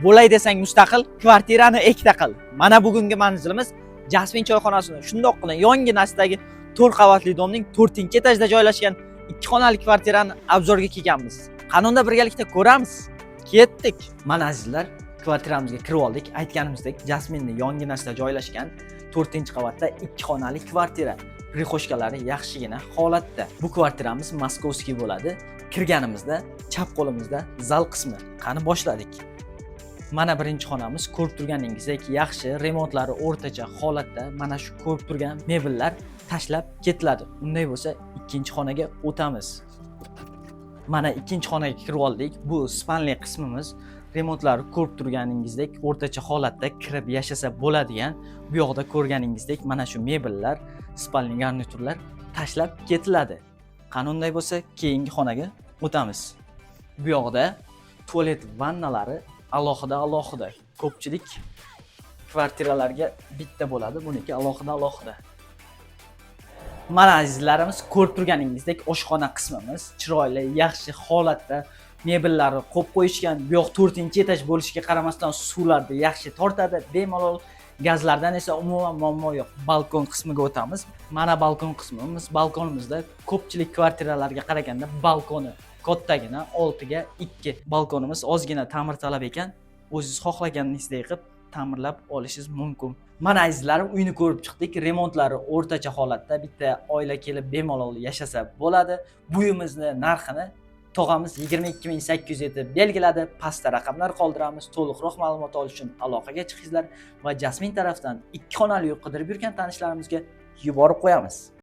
Bo'lay desang mustaqil, kvartirani ikkita qil. Mana bugungi manzilimiz Jasmin choyxonasini shundoqqina yonginasidagi 4 qavatli domning 4-etajida joylashgan 2 xonali kvartirani обзор ga kelganmiz. Qani unda birgalikda ko'ramiz. Ketdik. Mana azizlar, kvartiramizga kirib oldik. Aytganimizdek, Jasminni yonginasida joylashgan 4-qavatda 2 xonali kvartira. Прихожка lari yaxshigina holatda. Bu kvartiramiz московский bo'ladi. Kirganimizda chap qo'limizda zal qismi. Qani boshladik. Mana birinchi xonamiz, ko'rib turganingizdek yaxshi, remontlari o'rtacha holatda. Mana shu ko'rib turgan mebellar tashlab ketiladi. Unday bo'lsa, ikkinchi xonaga o'tamiz. Mana ikkinchi xonaga kirib oldik. Bu спальный qismimiz. Remontlari ko'rib turganingizdek o'rtacha holatda, kirib yashasa bo'ladigan. Bu yoqda ko'rganingizdek mana shu mebellar, спальный garniturlar tashlab ketiladi. Qani unday bo'lsa, keyingi xonaga o'tamiz. Bu yoqda tualet, vannalari alohida alohida. Ko'pchilik kvartiralarga bitta bo'ladi, buniki alohida alohida. Mana azizlarimiz, ko'rib turganingizdek oshxona qismimiz chiroyli, yaxshi holatda, mebellarni qo'yib qo'yishgan. Bu yoq 4-etaj bo'lishiga qaramasdan suvlarni yaxshi tortadi bemalol, gazlardan esa umuman muammo yo'q. Balkon qismiga o'tamiz. Mana balkon qismimiz. Balkonimizda ko'pchilik kvartiralarga qaraganda balkoni kattagina, 6 ga 2. Balkonimiz ozgina ta'mirtalab ekan, o'zingiz xohlaganingizdek qilib ta'mirlab olishingiz mumkin. Mana azizlarim, uyni ko'rib chiqdik. Remontlari o'rtacha holatda, bitta oila kelib bemalol yashasa bo'ladi. Bu uyimizni narxini tog'amiz 22 800 etib belgiladi. Pastda raqamlar qoldiramiz, to'liqroq ma'lumot olish uchun aloqaga chiqinglar va Jasmin tarafdan ikki xonali uy qidirib yurgan tanishlarimizga yuborib qo'yamiz.